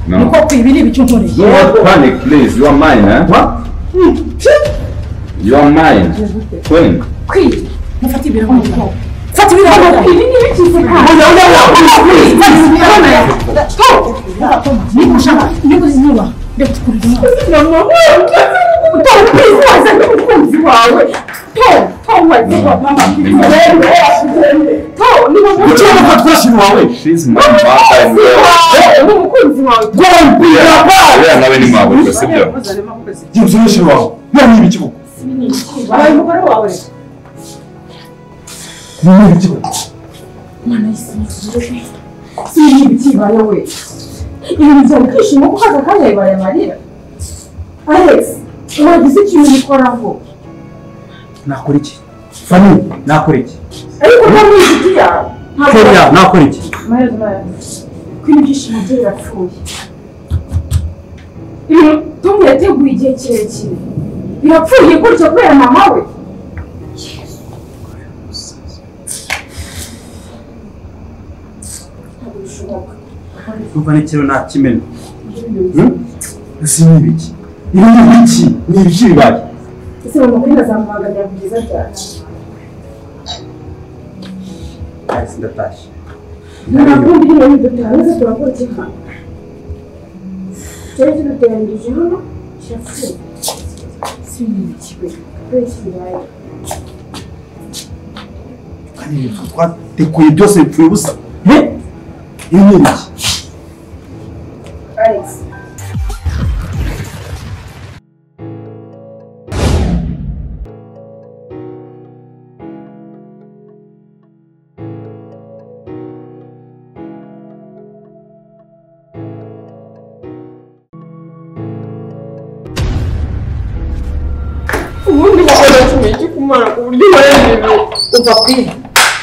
No. Niko kwibi ni ibiki unkoreye? Do not panic, please. You are mine, eh? What? You are mine. Queen. Kwi, mufate ibirahuri. Fata ibirahuri. Ibi ni ibiki se kandi? Oya, oya, oya, please. Niba ushaka, niba uzuba, reka tukurire umwana. Mama, Tom, please, wazanye umukunzi wawe. Tom, Tom, wazanye mama, please. Tom, niba Kuki waba twashira wawe? She's my mother-in-law. ni umukunzi wawe. Go and be a man. Uriya nawe ni mabuja, sibyo? Genda uzane shira wawe. Biriya ni ibiki koko? Wabaye umugore wawe. Ni ibiki koko? Mana y'isi, si ibiki bibaye we. Ibintu byari kwishima kuko aka kanya bibaye amarira. Alex, wagize ikintu ubikoraho. Nakora iki? Fanny, nakora iki? Ariko nta inshuti yawe. Kenya, nakora iki? Maherezo maherezo. Ko ibyishimo bye birapfuye. Ibintu Tom yateguye igihe kirekire. Birapfuye gutyo kubera mama we. Ntabwo bishoboka. Kuva n'ikintu ntakimena. Ese ni ibiki? Ibi ni ibiki? Ni ibiki bibaye? Ese mama kuri azamuhagarira kugeza ryari? Alex, ndatashye. Ntabwo ndi muri dutaha turakora iki hano? Cyari kiduteranyirije hano kirapfuye. Si ibiki we? Kubera iki bibaye? Kandi ibintu twateguye byose bipfuye ubusa. He? Ibi ni ibiki? Alex. Ubundi wakora kimwe cyo ku buryo waremewe Umva kwiye.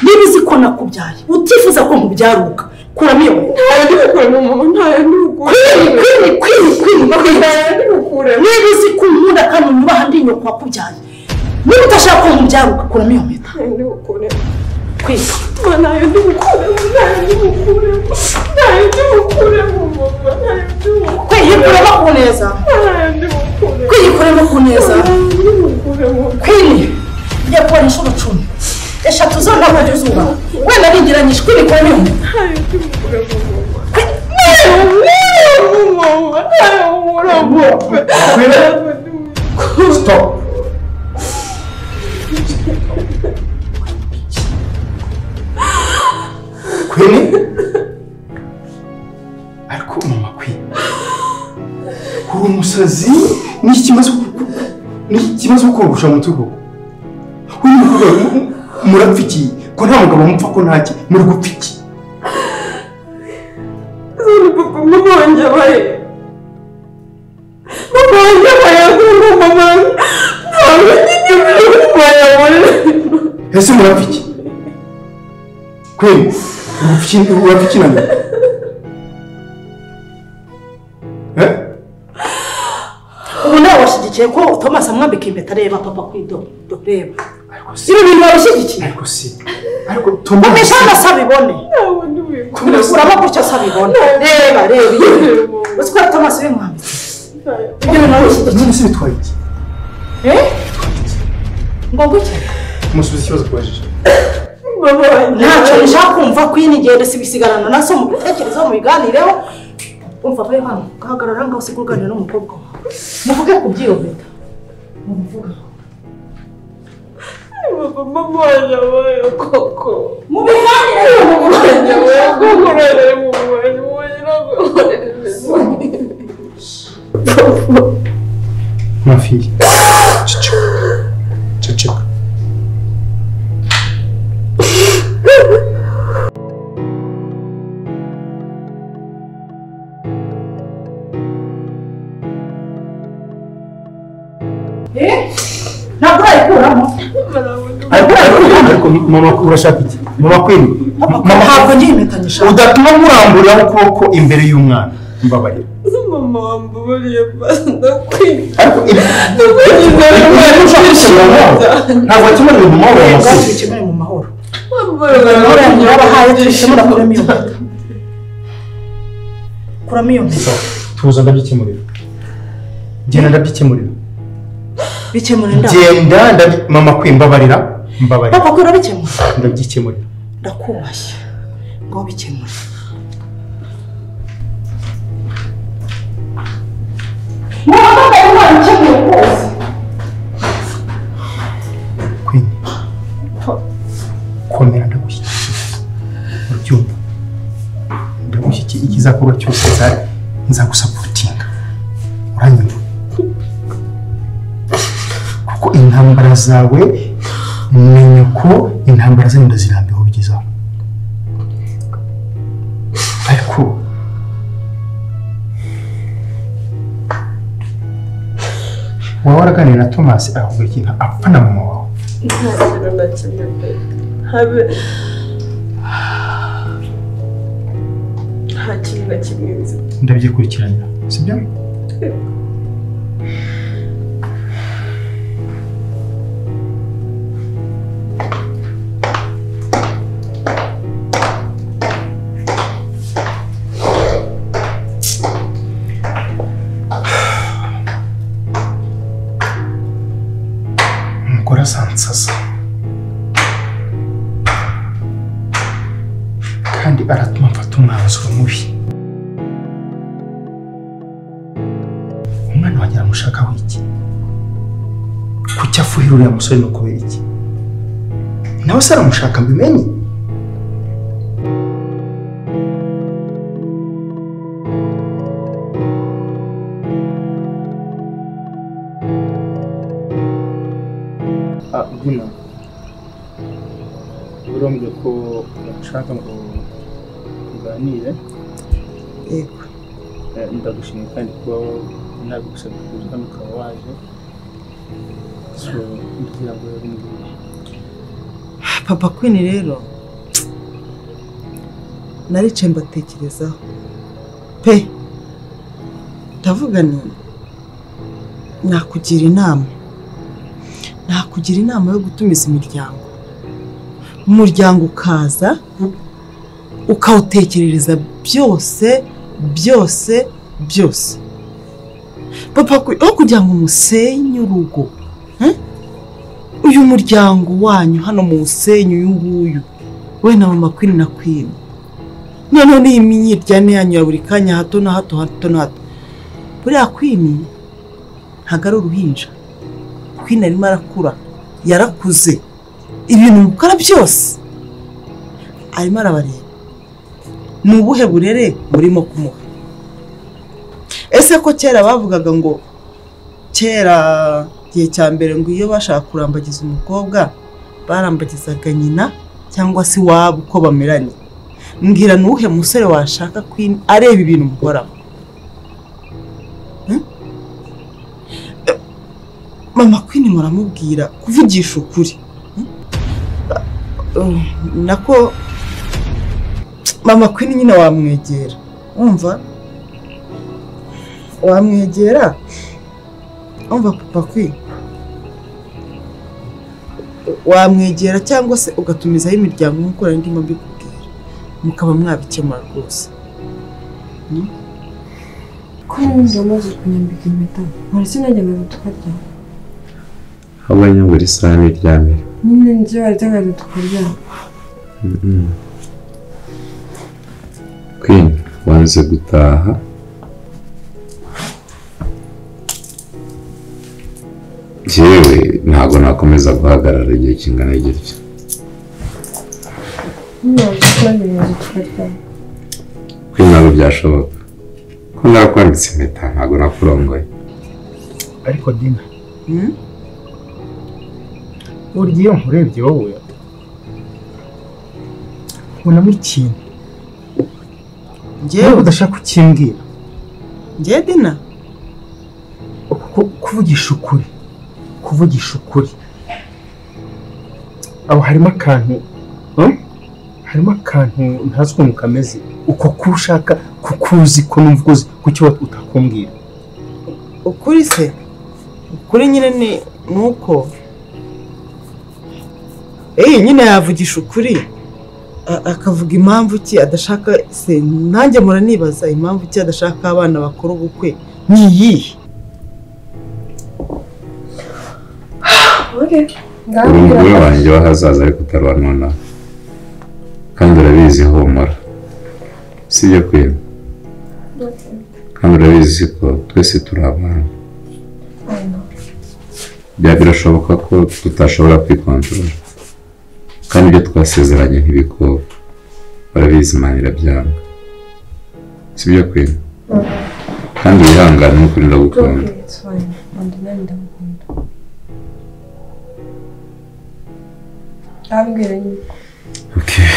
Niba uzi ko nakubyaye, utifuza ko nkubyaruka, kuramo iyo nkweto. Ntayo ndi gukuramo mama, ntayo ndi gukuramo. Kwini, kwini, kwini, kwini. Ntayo ndi gukuramo. Niba uzi ko unkunda kandi unyubaha ndi nyoko wakubyaye, niba udashaka ko nkubyaruka, kuramo iyo nkweto. Ntayo ndi gukuramo. Kwini. Mama, ntayo ndi gukuramo, ntayo ndi gukuramo. Ntayo ndi gukuramo mama, ntayo ndi gukuramo. Kwiyikuramo ku neza. Ntayo ndi gukuramo. Kwiyikuramo ku neza. Ntayo ndi gukuramo. Kwini. Ngiye kubona inshuro 10. 3 zo ntabwo ujya uzubaha. Wenda nigiranyije kwiyikuramo iyo nkweto. Ntayo ndi gukuramo mama. Ntayo mama, ntayo gukuramo. Queen, stop. Queen? Ariko mama Queen, uri umusazi ni iki kimaze kukogosha mu mutwe koko? Uyu mukobwa murapfa iki? Ko nta mugabo mupfa ko ntaki muri gupfa iki? Zone papa, mama wanjye abaye. Mama wanjye abaye akunda mama. Ntabwo ngiye kumuyobora. Ese murapfa iki? Queen, urapfa iki na nyoko? Eh? Ubu nawe washyigikiye ko Thomas amwambika impeta reba papa kwido reba. Ariko si Ibi bintu wabishyigikiye. ariko si ariko Thomas Umeshana asabibone. Ntabwo ndi bubikuremo. Uraba gutyo asabibone. Reba reba iyo. Uzi ko Thomas bimwambitse. Ibyo bintu wabishyigikiye. none se bitwaye iki? Eh? Ngo gutya. Musubize ikibazo kubajije. Mama wanjye Ntacyo nshaka kumva Queen genda sibisigarana na so mu bitekerezo mu biganireho. Umva bayo hano, gahagarara ngaho usiga uganira n'umukobwa wawe. Muvuge ku by'iyo mpeta. Mubivuge. Papa, mama wanjye abaye koko. Mubiganireho. Mama wanjye abaye koko, urareba mama wanjye, mama wanjye ntabwo Ma fille, ceceka. Ceceka. Eh? Ntabwo urayikuramo. Ariko mama urashaka iki? Mama Queen, mama ntabwo ngiye impeta nyishaka. udatuma muramburira ukuboko imbere y'umwana. Mbabarira. Mama wambabariye basi ndakwinginze. Ariko ibi Ndakwinginze ntabwo wakemura ibintu mu mahoro Reba mama. tubikemure mu mahoro. Wambabariye Yabahaye tubikemura kuramo iyo mpeta. Kuramo iyo mpeta. Tuza ndabyikemurira. Genda ndabyikemurira. Bikemura nda. Genda mama kwimbabarira, mbabarira. Papa kwira bikemura. Ndabyikemurira. Ndakubashye. Ngo bikemura. Mama ndakemura rwose. Queen. Komera ndagushyigikiye. Ubyumva. Ndagushyigikiye ikizakorwa cyose nzagusapotinga. Uranyumva? Kuko intambara zawe menya ko intambara zanyu ndazirambiwe bigezaho. Ariko waba waraganiriye na Thomas avuga ikintu apfa na mama wawe? Nta kintu na kimwe pe. Habe nta kintu na kimwe nzi. Ndabyikurikiranira, sibyo? Asansaza kandi aratuma mfata umwanzuro mubi. Umwana wanjye aramushakaho iki? Kuki afuhira uriya musore no kubera iki? Nawe se aramushaka mbimenye? Dina, urambwira ko ushaka ngo tuganire. Yego. Ndagushimiye kandi kuba nabigusabye kuza hano ukaba waje. So ndagira ngo rero mbwire. Papa Queen rero naricaye mbatekerezaho pe, ndavuga nti nakugira inama. Nakugira inama yo gutumiza imiryango. Umuryango ukaza ukawutekerereza byose byose byose. Papa aho kugira ngo umusenye urugo, uyu muryango wanyu hano mu musenyi uyu nguyu we na mama Queen na Queen, noneho n'iyi myiryane yanyu ya buri kanya hato na hato hato na hato. Buriya Queen ntabwo ari uruhinja. Queen arimo arakura, yarakuze, ibintu mukora byose arimo arabareba. Ni ubuhe burere murimo kumuha? Ese ko kera bavugaga ngo kera gihe cya mbere ngo iyo bashaka kurambagiza umukobwa barambagizaga nyina cyangwa se iwabo uko bameranye. Mbwira ni uwuhe musore washaka Queen areba ibintu mukoraho? Mama Queen muramubwira kuvugisha ukuri. Nako Mama Queen nyine wamwegera, umva wamwegera, umva Papa Queen wamwegera cyangwa se ugatumizaho imiryango nk'uko nari ndimo mbikubwira, mukaba mwabikemura rwose. Ko n'ubundi wamaze kunyambika impeta, waretse najya tukaryama. Ahubwo nyungura isahani iryamire. Nyine njye waretse nkaza tukaryama. Queen, wanze gutaha. Njyewe ntabwo nakomeza guhagarara igihe kingana gityo. Nyine waretse najya nkaza tukaryama. Queen, ntabwo byashoboka. Ko narakwambitse impeta ntabwo nakurongoye. Ariko Dina, burya iyo nkurebye wowe ubonamo ikintu Njyewe udashaka kukimbwira. Njyewe Dina, kuvugisha ukuri, kuvugisha ukuri, aho harimo akantu, harimo akantu ntazi ukuntu kameze. Uko kushaka kukuzi ko numva uzi kuki utakumbwira ukuri se? Ukuri nyine ni nuko nyine yavugisha ukuri. Akavuga impamvu ki adashaka se nanjye muranibaza impamvu ki adashaka abana bakora ubukwe ni iyihe? Okay. Umugore wanjye w'ahazaza ariko utari uwa nonaha kandi urabizi humura sibyo Queen? Kandi urabizi ko twese turi abana. Birashoboka ko tutashobora kwikontorora kandi ibyo twasezeranye ntibikuba urabizi Imana irabyanga sibyo Queen? Kandi wihangane n'ukuri ndagukunda. Okay.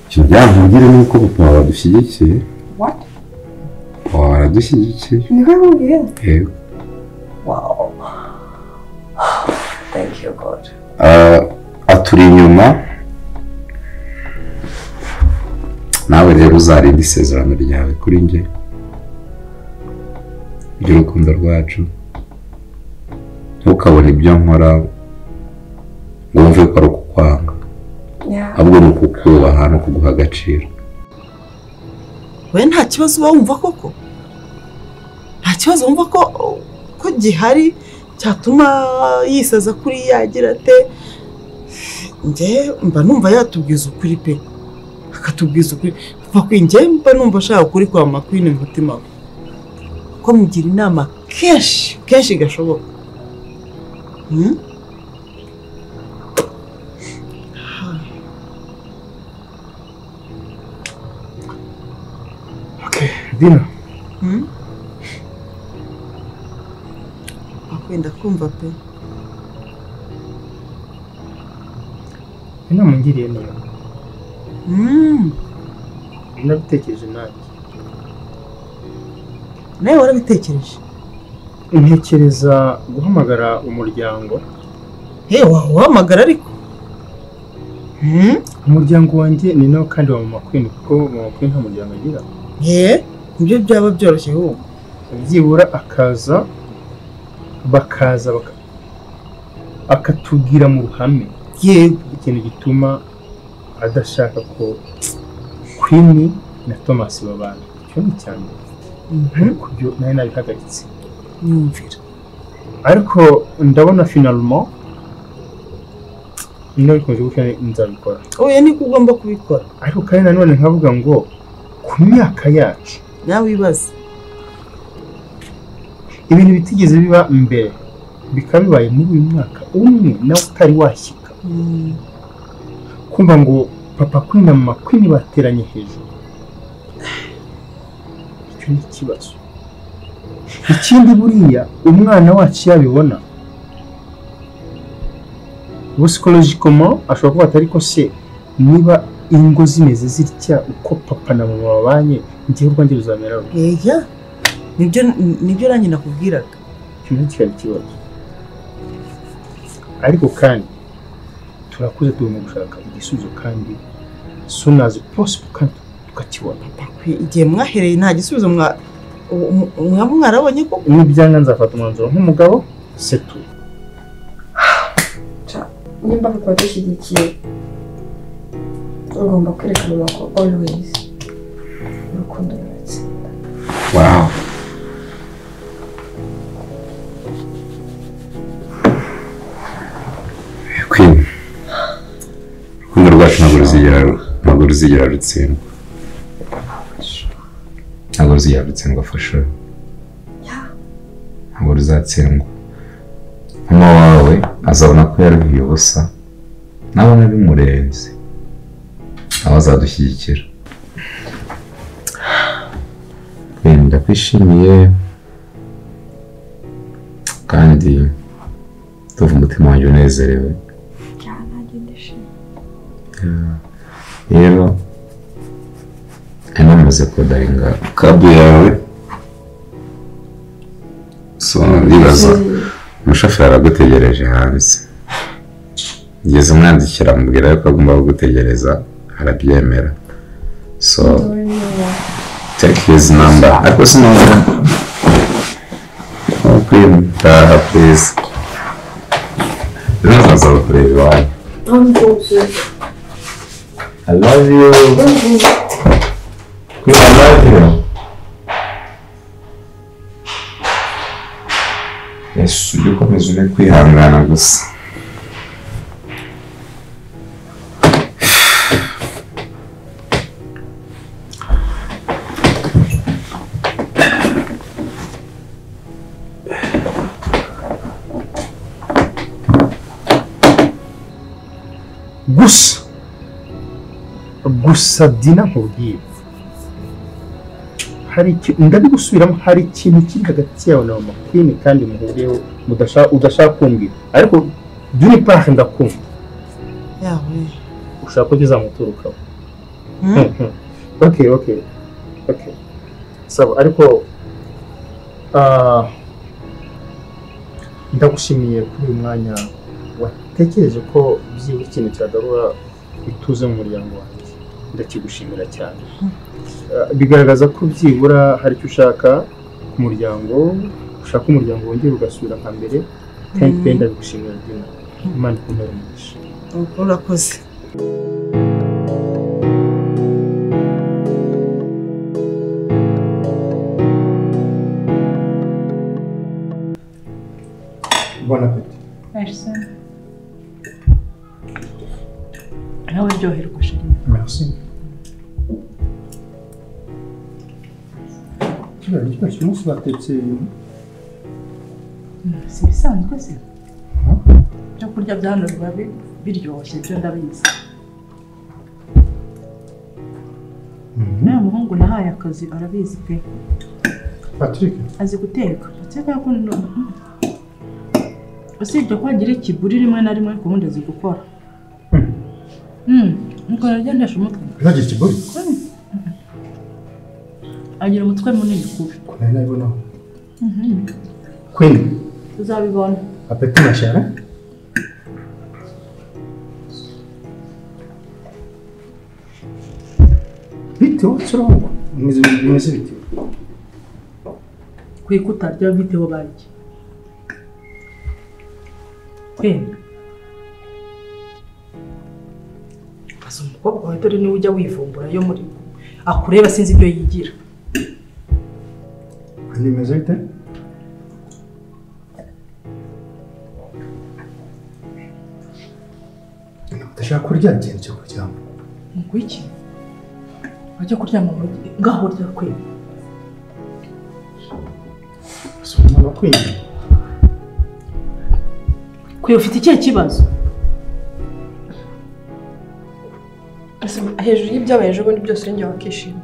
Ikintu byankubwire ni uko papa wawe adushyigikiye. What? Papa wawe aradushyigikiye. Niko yakubwiye? Yego. Wow. Thank you God. Aturi inyuma. Nawe rero uzarinda isezerano ryawe kuri njye ry'urukundo rwacu. Ntukabone ibyo nkora ngo wumve ko ari ukukwanga, ahubwo ni ukukubaha no kuguha agaciro. We nta kibazo uba wumva koko? Nta kibazo wumva ko gihari cyatuma yisaza kuri yagira ate? Njye mba numva yatubwiza ukuri pe, akatubwiza ukuri. Papa njye mba numva ashaka ukuri kwa mama Queen mu mutima we, ko mugira inama kenshi kenshi gashoboka. Okay, Dina. Akwenda kumva pe. Inama ngiriye niyo. Nabitekereje nanjye. Nawe warabitekereje? Ntekereza guhamagara umuryango. Hey, wahamagara ariko? Umuryango wanjye ni nawo kandi wa mama Queen kuko mama Queen nta muryango agira. Nibyo byaba byoroshye ahubwo. Byibura akaza bakaza akatubwira mu ruhame. Yego, ikintu gituma adashaka ko Queen na Thomas babana. Icyo ni icya mbere. Ariko byo nayo nabihagaritse. Nyumvira. Ariko ndabona finalement nabikomeje gutya nzabikora. Oya niko ugomba kubikora. Ariko kandi nanone nkavuga ngo ku myaka yacu nawe wibaze ibintu bitigeze biba mbere bikaba bibaye muri uyu mwaka umwe nawe utari washyika. Kumva ngo papa Queen na mama Queen bateranye hejuru, icyo ni ikibazo. Ikindi buriya umwana wacu yabibona psychologiquement ashobora kuba atari ko se niba ingo zimeze zitya uko papa na mama babanye ngiye urwanjye ruzamera rute? Eya, nibyo nanjye nakubwiraga. Icyo ni ikibazo. Ariko kandi turakuze tugomba gushaka igisubizo kandi soon as possible kandi tukakibona. Igihe mwahereye nta gisubizo mwaba mwarabonye ko nibyanga nzafata umwanzuro nk'umugabo setu. Nimba papa adushyigikiye ngomba kwerekana mama ko always urukundo ruratsinda. Wow. Queen, urukundo rwacu ntabwo ruzigera rutsindwa. Ntabwo ruzigera rutsindwa for sure. Ntabwo ruzatsindwa. Mama wawe azabona ko yaruhiye ubusa, nabona bimurenze nawe azadushyigikira. Ndakwishimiye kandi tuva umutima wanjye unezerewe. Rero namaze kodaringa kabu yawe, so ndibaza umushoferi aragutegereje hanze. Ngeze umwandikira amubwira yuko agomba kugutegereza arabyemera. So take his number. Ariko sinumva. Oh, Queen, please. Rero nzaza kureba iwanyu. I'm going to. I love you. Queen, I love you. Yesu, ujye ukomeza ube kwihangana gusa. Gusa gusa Dina nkubwira hari ndabigusubiramo, hari ikintu kiri hagati yawe na mama Queen kandi muhuriyeho udashaka kumbwira, ariko d'une part ndakumva yawe ushaka ko kizamuturukaho. Okay okay okay sawa, ariko ndagushimiye kuri uyu mwanya watekereje ko byibura ikintu cyagarura ituze mu muryango wanjye, ndakigushimira cyane. Bigaragaza ko byibura hari icyo ushaka ku muryango, ushaka umuryango wongera ugasubira nka mbere, kandi pe ndabigushimira Dina. Imana ikumere umugisha. Urakoze. Bon appétit. Merci. Nawe uryoherwa chérie. Merci. Kiraryoshye umunsi batetse. Si ibisanzwe se? Ibyo kurya bya hano biba biryoshye byo ndabizi. Nawe muhungu nahaye akazi arabizi pe. Patrick azi guteka. Patrick yakunda usibye ko agira ikiburi rimwe na rimwe ariko ubundi azi gukora. Nuko naryo ntesha umutwe. Agira ikiburi? Agira umutwe munini kubi. Nari nabibonaho. Queen. Tuzabibona. Appétit ma chère. Bite what's wrong? Bimeze bite? Kwikuta rya bite wabaye iki? Queen. Asa umukobwa wawe dore niwe ujya wivumbura yo muri akureba sinzi ibyo yigira. Bimeze bite? Ndashaka kurya ikintu cyo kuryama. Ngwiki? Wajya kuryama mu ngaho rya Queen. Soma Queen. Queen ufite ikihe kibazo? Hejuru y'ibyabaye ejo bundi byose uri njye wakishima,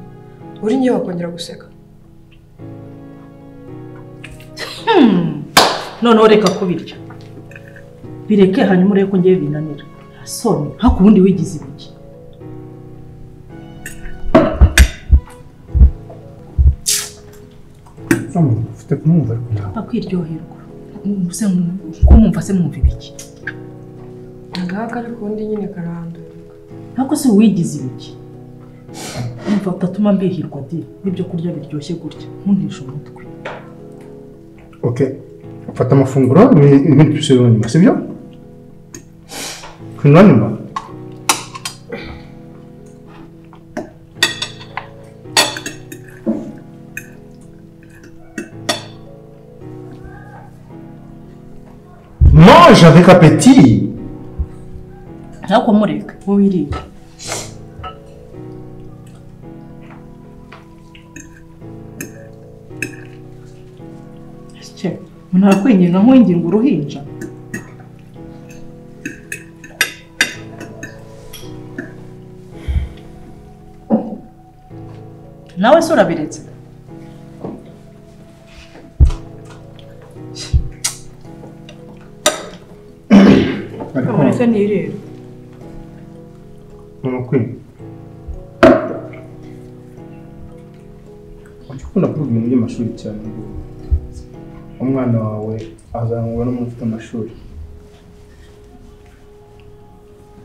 uri njye wakongera guseka. Noneho reka kubirya bireke, hanyuma urebe ko ngiye binanira. Soni hako ubundi wigize ibiki? Ufite kumwumva ariko ntabwo akwiryoherwa. Kumwumva se mwumva ibiki? Ngaka ariko ubundi nyine karandura. Ntabwo se wigize ibiki? Umva utatuma mbihirwa di n'ibyo kurya biryoshye gutya, ntunteshe umutwe. Okay, fata amafunguro ibindi bisubira nyuma, sibyo? Kunywa nyuma. Mange avec appétit. Ntabwo mureka wowe wirinde. Umuntu arakwinginga nkwinginga uruhinja. Nawe se urabiretse? Mureke nirere. Mama Queen. Ujya ukunda kuvuga ibintu by'amashuri cyane ngo umwana wawe azangwa n'umuntu ufite amashuri.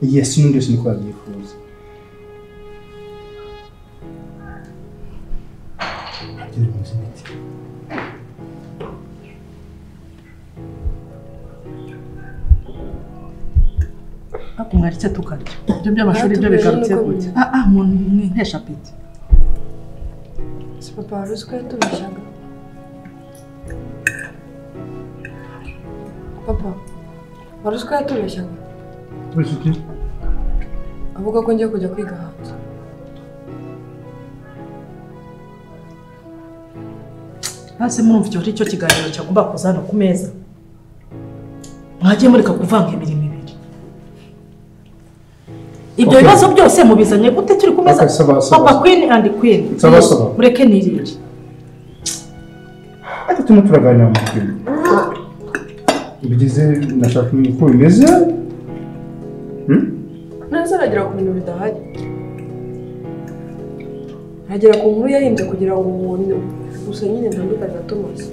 Yes, n'undi wese niko yabyifuza. Harya bimeze bite? Ariko mwaritse tukarya. Ibyo by'amashuri byo bigarutse gute? Umuntu mwintesha peti. Si papa wari uzi ko yatubeshyaga? Papa, wari uzi ko yatubeshyaga? Tubeshya iki? Avuga ko ngiye kujya kwiga hanze. Hasi murumva icyo ari cyo kiganiro cyagomba kuza hano ku meza. Mwagiye mureka kuvanga imirimo ibiri. Ibyo bibazo byose mubizanye gute turi ku meza? Papa Queen and Queen. Mureke nirire. Ati turimo turaganira mu kintu. Bigeze nashaka kumenya uko bimeze. Neza aragera ku bintu bidahari. Agera ku nkuru yahimbye kugira ngo umuntu gusa nyine ntandukane na Thomas.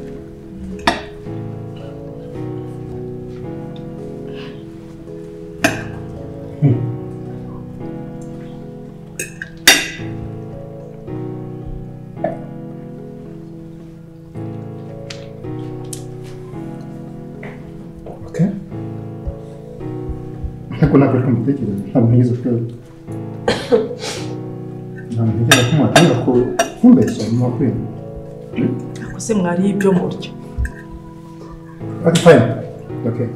Okay. Ariko ntabwo ariko mbitekereza, ntabwo ntigeze ko ntabwo ntekereza ko mwatangira kumbeshya mu makwintu. Ariko se mwari ibyo murya. Okay, fine. Okay.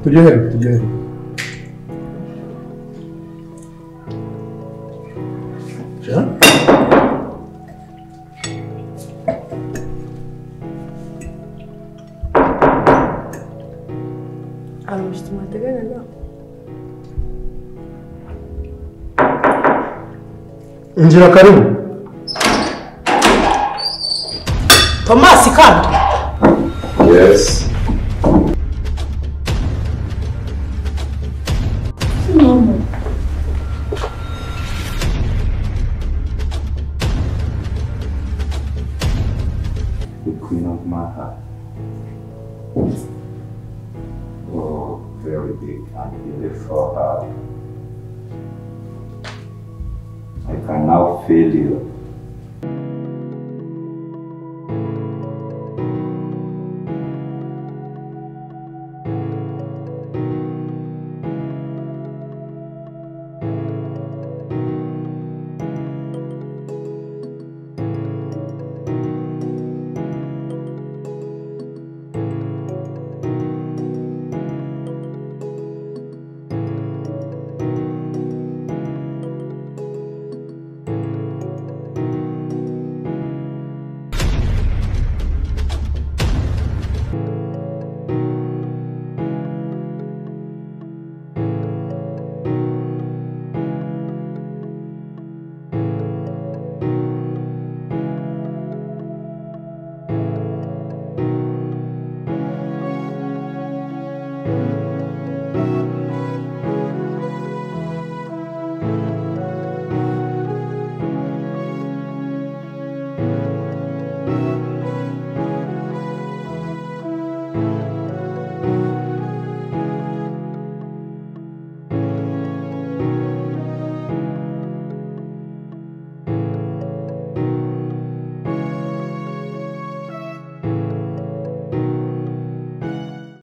Turyoherwe, turyoherwe. Ja? Hari umushyitsi mwateganyaga? Injira karibu. Thomas kandi. Yes. Mama. The queen of my heart. Oh, very big and beautiful heart. I can now feel you.